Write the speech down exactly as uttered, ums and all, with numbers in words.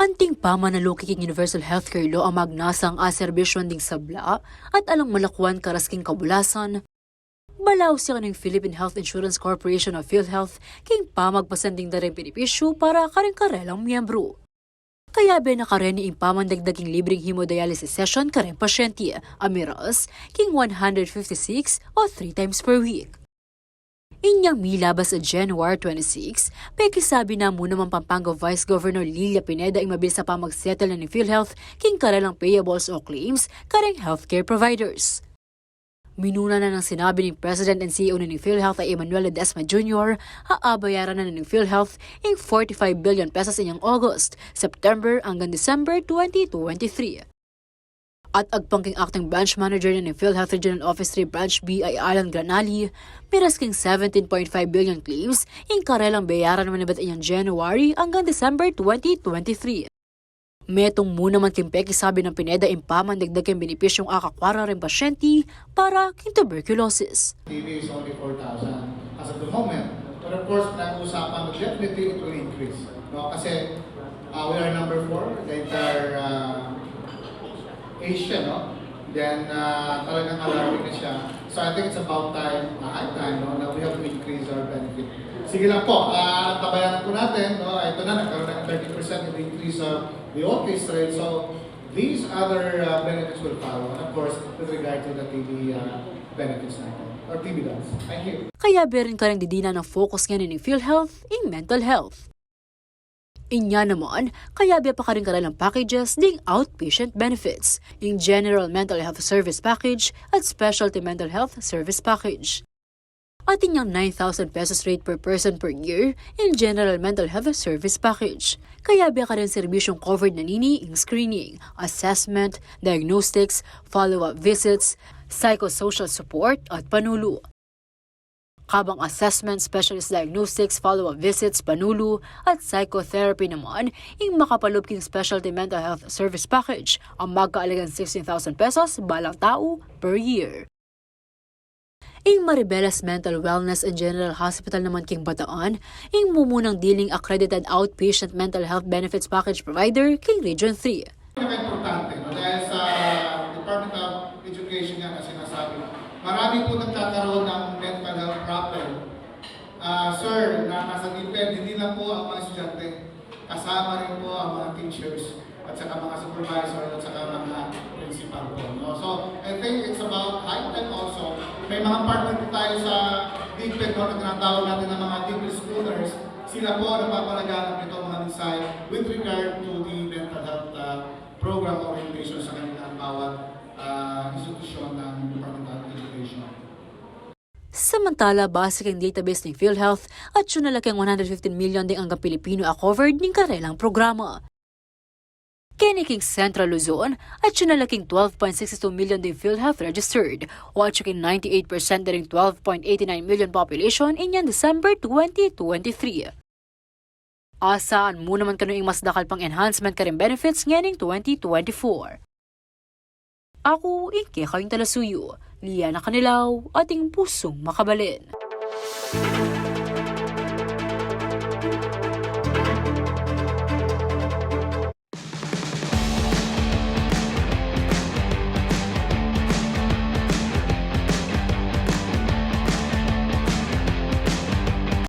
Anting pamanaluki king Universal Healthcare Law a magnasang aserbisyuan ding sabla at alang malakwan karas king kabulasan. Balaus ya kanu ing Philippine Health Insurance Corporation o PhilHealth king pamagpasanting da reng benepisyu para karing karelang miyembru. Kayabe na kareni ing pamandagdag king libreng hemodialysis session kareng pasyente, a miras king one hundred fifty-six o three times per week. Inyang milabas a January twenty-six, pekisabi na mu naman Pampanga Vice Governor Lilia Pineda ing mabilis a pamagsettle na ning PhilHealth king karelang payables o claims kareng healthcare providers. Minuna na nang sinabi ning President and C E O na ning PhilHealth a Emmanuel Ledesma Junior a abayaran na ning PhilHealth ing forty-five billion pesos inyang August, September anggang December twenty twenty-three. At agpang king Acting Branch Manager na ning PhilHealth Regional Office three Branch B a i Alan Granali, miras king seventeen point five billion claims ing karelang bayaran manibat inyang January anggang December twenty twenty-three. Metung mu naman king pekisabi nang Pineda ing pamandagdag king benepisyung akakwara reng pasyente para king tuberculosis. T B is only four thousand as of the moment. But of course, pinag-uusapan na definitely it will increase. No? Kasi uh, we are number four, the entire uh, Asia, no? Then uh, talagang alarming na siya. So I think it's about time, uh, high time, no, that we have to increase our benefit. Sige lang po, uh, tabayanan po natin, no? Ito na, nagkaroon ng thirty percent of increase of the all case rate. So these other uh, benefits will follow. And of course, with regard to the T B uh, benefits natin, or T B does. Thank you. Kayabe rin kareng didinan a focus ngeni ning PhilHealth ing mental health. Inya naman, kayabe pa karing karelang packages ding outpatient benefits, ing General Mental Health Service Package at Specialty Mental Health Service Package. At inyang nine thousand pesos rate per person per year ing General Mental Health Service Package. Kayabe kareng serbisyung covered na nini ing screening, assessment, diagnostics, follow-up visits, psychosocial support at panulu. Kabang assessment, specialist diagnostics, follow-up visits, panulu, at psychotherapy naman ing makapalub king Specialty Mental Health Service Package a magkaalagang sixteen thousand pesos balang tau per year. Ing Maribeles Mental Wellness and General Hospital naman king Bataan ing mumunang diling accredited outpatient mental health benefits package provider king Region three. Pinaka-importante, no? Dahil sa Department of Education nga na sinasabi, marami po nagkakaroon ng mental health problem. Ah, sir, na nasa DepEd, hindi lang po ang mga estudyante. Kasama rin po ang mga teachers at saka mga supervisor at saka mga principal po, no? So, I think it's about high time also. May mga partner po tayo sa DepEd, no, na tinatawag natin ng mga DepEd schoolers. Sila po ang napapalaganap nito, mga mensahe with regard to the mental health uh, program orientation sa kanilang bawat uh, institusyon ng Department of Education. Samantala, base king database ning PhilHealth, atyu na la king one hundred fifteen million ding anggang Pilipino a covered ning karelang programa. Keni king Central Luzon, atyu na la king twelve point six two million ding PhilHealth registered, o atyu king ninety-eight percent da ring twelve point eighty-nine million population inyang December twenty twenty-three. Asahan mu naman kanu ing mas dakal pang enhancement karing benefits ngening twenty twenty-four. Aku ing kekayung talasuyu, Liana Canilaw, ating pusung makabalen.